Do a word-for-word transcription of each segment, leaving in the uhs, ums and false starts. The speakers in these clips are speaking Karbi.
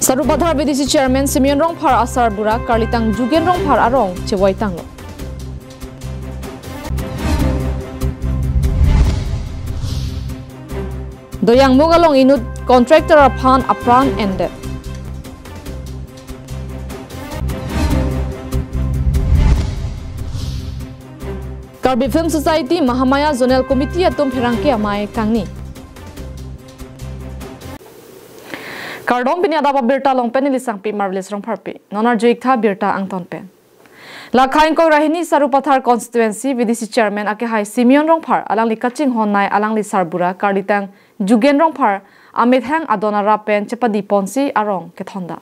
Sarupathar V D C Chairman Simeon Rongphar asarbura karlitang Jugen Rongphar arong chevoitanglo. Doyangmukh along inut contractor aphan apran endet. Karbi Film Society Mahamaya Zonal Committee atum pherangke amei kangni. Kardom, pini adap abirta along pen neli Sangpi Marvelous Rongpharpi. Non arju-ik tha birta angton pen. Lakha ingkoi ra hini Sarupathar Constituency V D C Chairman akehai Simeon Rongphar alangli kachinghonnei alangli sarbura karlitang Jugen Rongphar amethang adon arap pen chepadi ponsi arong kethondam.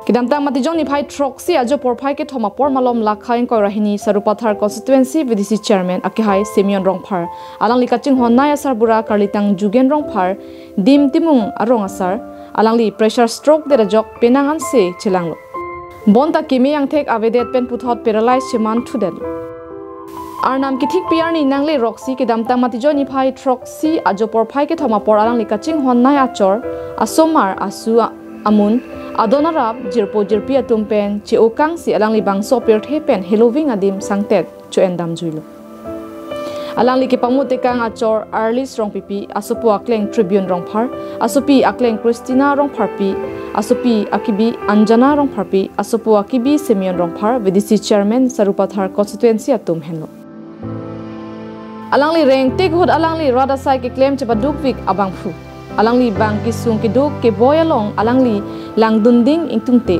Kedamtang Matijong niphai throksi ajo porphai kethom apor malom lakha ingkoi ra hini Sarupathar Constituency V D C Chairman akehai Simeon Rongphar alangli kachinghonnei asarbura karlitang Jugen Rongphar Dim Timung arong asar, alangli pressure stroke det ajok penang anse chelanglo. Bonta keme angthek avedet pen puthot paralyze cheman thudetlo. Arnam kethikpi arni nangle roksi kedamtang Matijong niphai throksi ajo porphai kethom apor alangli kachinghonnei achor, asomar, asu a-, amun, adon arap, jirpo jirpi atum pen che-o kangsi alangli bangso pirthe pen heloving adim sangtet cho-endam juilo. Alangli kepangmu tekang achor Arlis Rongpipi, asopo akleng Tribune Rongphar, asopi akleng Christina Rongpharpi, asopi akibi Anjana Rongpharpi, asopo akibi Simeon Rongphar, V D C Chairman Sarupathar Constituency atum henlo. Alangli rengtik ahut alangli rat asai keklem chepadukvik abangphu. Alangli bang kesung keduk keboi along alangli langdunding ingtungte.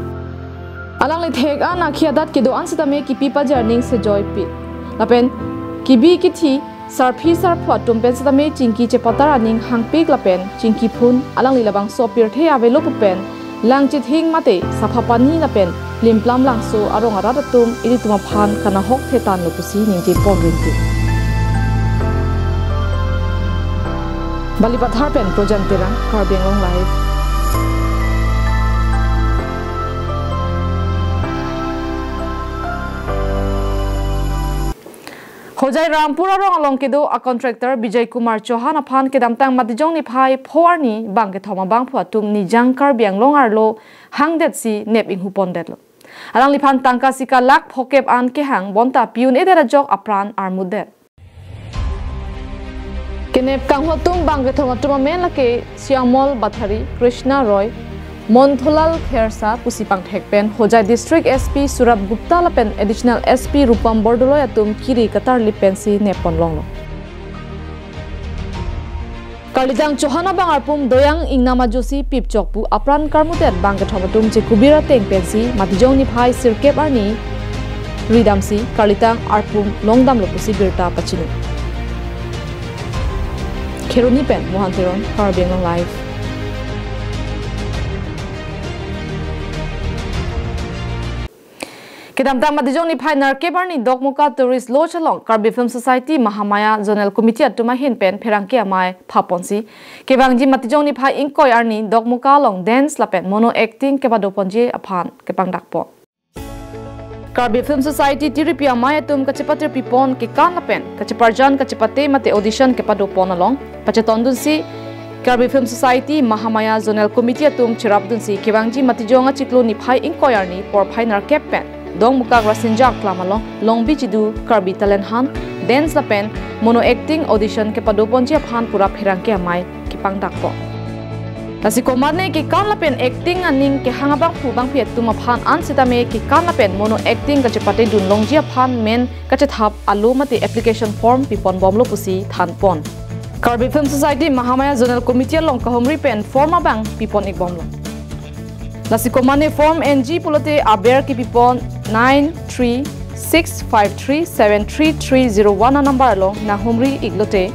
Alangli thek-an akhi adat kedo-an setame kipi pajar ning sejoipi. Lapen kibi kithi sarpi sarpo atum pen setame chingki chepatar aning hangpik lapen chingki phun alangli labangso pirthe avelo pu pen lang chithing mate sapha pani lapen limplam langso arong arat atum ilitum aphan kanahok thetanlo pusi ningje pon rinti. Balipathar pen Projan Terang, Karbi Anglong Live. Hojai Rampur arong along kedo a contractor Bijay Kumar Chauhan aphan kedamtang Matijong niphai pho arni bang kethom abangphu atum Nijang Karbi Anglong arlo hangdetsi nep inghu pondetlo. Alangliphan tangka sika lakh phokep an kehang bonta pi-un-edet ajok apran armutdet. Kenep kanghu atum bang kethom atum amen lake Shyamol Bathari, Krishna Roy, Montholal Khersa pusi pangthek pen Hojai District S P Surab Gupta lapen Additional S P Rupam Bordoloi atum kiri katarlip pensi nep ponlonglo. Karlitang Chauhan abang arpum doyang ingnam ajosi pipchok pu apran karmutdet bang kethom atum chekubir ateng pensi Matijong niphai sirkep arni ridamsi karlitang arpum longdamlo pusi birta pachini. Kheroni pen Mohan Teron, Karbi Anglong Live. Kedamtang Matijong niphai nerkep arni Dokmoka Tourist Lodge along Karbi Film Society Mahamaya Zonal Committee atum ahin pen pherangke amei phaponsi kevangji Matijong niphai ingkoi arni Dokmoka along dance lapen mono acting kepadoponji aphan kepangdakpon. Karbi Film Society tiripi amei atum kachepatirpipon kekan lapen kacheparjan kachepate mate audition kepadopon along pachetondunsi Karbi Film Society Mahamaya Zonal Committee atum cherapdunsi kevangji Matijong achiklo niphai ingkoi arni porphai nerkep pen Dongmukak Rasinja Aklam along Longbi Chidu Karbi Talent Hunt, dance lapen mono acting audition kepadoponji aphan pura pherangke amei kepangdakpon. Lasi komatne kekan lapen acting aning kehang abangphu bangphi atum aphan an setame kekan lapen mono acting kachepatedun longji aphan men kachethap alo mate application form piponbomlo pusi thanpon. Karbi Film Society Mahamaya Zonal Committee along kahumri pen form abang pipon-ikbomlo. Lasi komatne form enji pulote aber kepipon nine three six five three seven three three zero one a number along nanghumri-iklote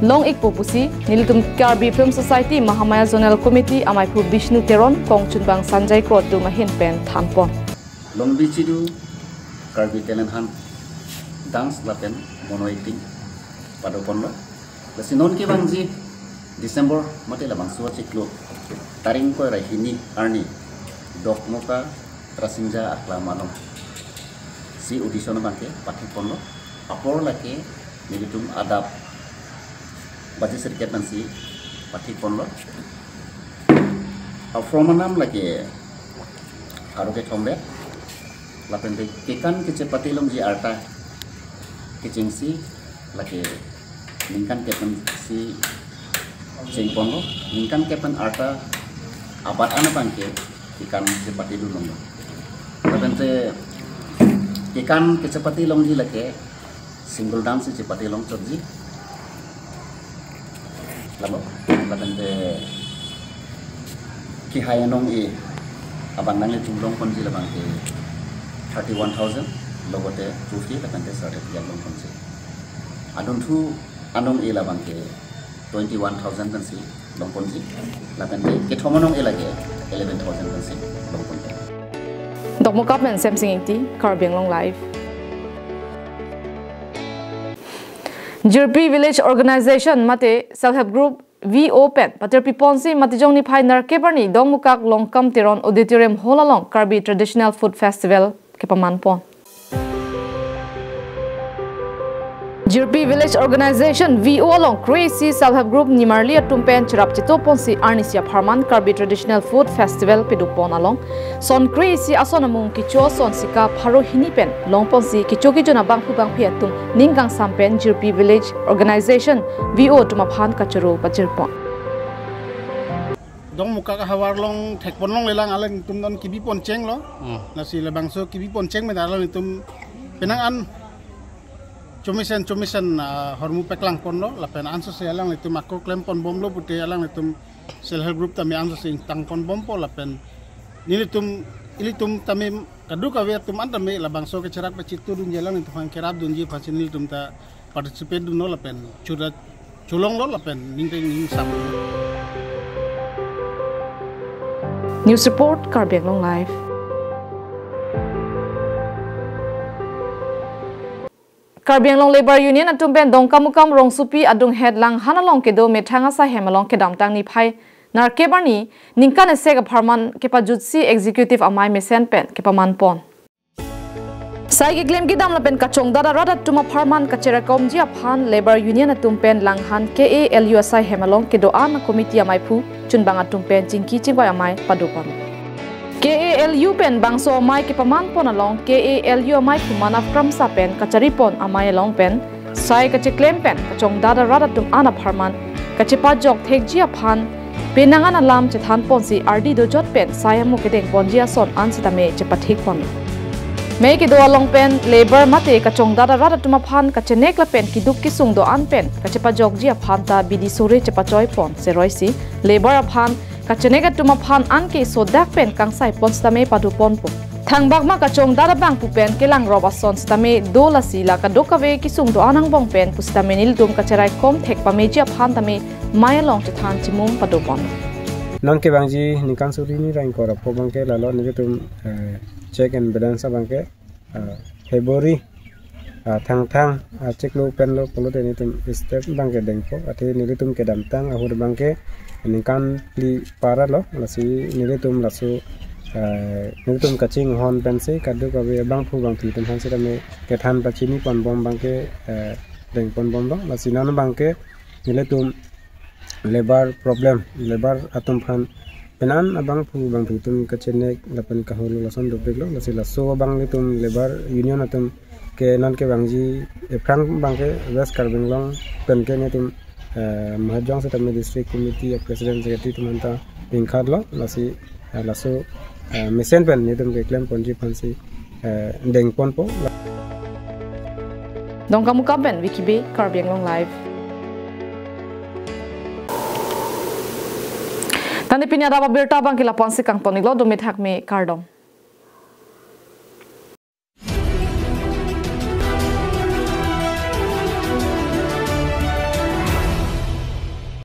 long-ikpo pusi nelitum Karbi Film Society Mahamaya Zonal Committee ameiphu Bishnu Teron, kongchunbang Sanjay Kro atum ahin pen thanpon. Longbi Chidu Karbi Talent Hunt, dance lapen mono acting padoponlo. Lasi non kevangji December mate labangso achiklo tarik ingkoi ra hini arni Dokmoka Rasinja Aklam alongsi audition abangke pathikponlo. Apor lake nelitum adap baji sirkep ansi pathikponlo. Aform anam lake pharo kethom vet. Lapen te kekan kechepate longji arta kechengsi lake ningkan kep pensi chengponlo, ningkan kep pen arta abat an abangke kekan chepate dun longlo. Lapen te kekan kechepate longji lake single dam si chepate longchotji. Lalo, lapen te kehai anong-e abang nanglitum longponji labangke thirty one thousand, logote trophy lapen te certificate longponji. Adunthu anong-e labangke twenty one thousand pensi longponji. Lapen te kethom anong-e lake eleven thousand pensi longponji. Dokmoka pen Semsing Ingti, Karbi Anglong Live. Jirpi Village Organization mate Self Help Group V O pen patirpi ponsi Matijong niphai Narkep arni Dongmukak Longkam Teron Auditorium Hall along Karbi Traditional Food Festival kepaman pon. Jirpi Village Organization V O along kre-isi Self Help Group nimarli atum pen cherap cheto ponsi arnisi apharman Karbi Traditional Food Festival pado pon along son kre-isi ason amung kecho son sika pharo hini pen longponsi kecho kejun abangphu bangphi atum ning kangsam pen Jirpi Village Organization V O atum aphan kachoro pajir pon. Dongmukak ahavar along thekpon longlelang, alanglitum non kebi ponchenglo. Hmm. Lasi labangso kebi poncheng pen alanglitum penang an chomisen chomisen, ah, hormu peklang ponlo, lapen ansose alanglitum ako klem ponbomlo pute alanglitum Self Help Group tame ansose ingtang ponbompo lapen nelitum ilitum tame kadokave atum an tame labangso kecherap kachito dunji alanglitum aphan kerap dunji aphansi nelitum ta participate dunlo lapen chura cholonglo lapen ningteng ningsam. News report, Karbi Anglong Live. Karbi Anglong Labour Union atum pen Dongkamukam Rongsopi adunghet Langhan along kedo methang asai hem along kedamtang niphai Narkep arni ningkan esek apharman kepajutsi Executive Amei mesen pen kepaman pon. Sai keklem kedam lapen kachongdat arat atum apharman kacheraikomji aphan Labour Union atum pen Langhan K A L U asai hem along kedo-an committee ameiphu chunbang atum pen chingki chingvai amei pado pon. K A L U pen bangso amei kepaman pon along K A L U ameiphu Manav Kramsa pen kachari pon amei along pen sai kacheklem pen kachongdat arat atum an apharman kachepajok thekji aphan penang an alam chethan ponsi ardi dojot pen sai amo kedeng ponji ason an sitame chepathik pon. Mei kedo along pen Labour mate kachongdat arat atum aphan kachenek lapen keduk kesung do-an pen kachepajokji aphan ta bidi sore chepachoi pon seroisi Labour aphan kachenek atum aphan anke sodak pen kangsai pon sitame pado ponpo. Thangbak ma kachongdat abangphu pen kelangrop ason sitame do lasi la kadokave kesung do-an angbong pen pusitame nelitum kacharaikom thek pameji aphan tame mei along chethan chimum pado pon. Non kevangji ningkan suri hini ra ingkoi ra pho abangke lalo nelitum, eh, check and balance abangke, eh, February, ah, Thangthang, ah, chiklo penlo pulote nelitum step abangke dengpo. Athe nelitum kedamtang ahut abangke ningkan phli parlo, lasi nelitum laso, eh, nelitum kachinghon pensi kadokave abangphu bangphi atum aphan sitame kethan pachini ponbom abangke, eh, deng ponbomlo. Lasi non abangke nelitum labour problem, labour atum aphan penang an abangphu bangphi atum kachenek lapen kaholo lason dopiklo. Lasi laso abang nelitum Labour Union atum ke non kevangji ephrang abangke West Karbi Anglong pen ke nelitum, eh, Mahajong sitame District Committee a President Secretary atum anta pingkhatlo. Lasi, eh, laso, eh, mesen pen nelitum keklem ponji aphansi, eh, deng ponpo. Dongkamukam pen Vicky Bey, Karbi Anglong Live. Tangte pini adap abirta abangke la-an si kangton-iklo, dome thakme, kardom.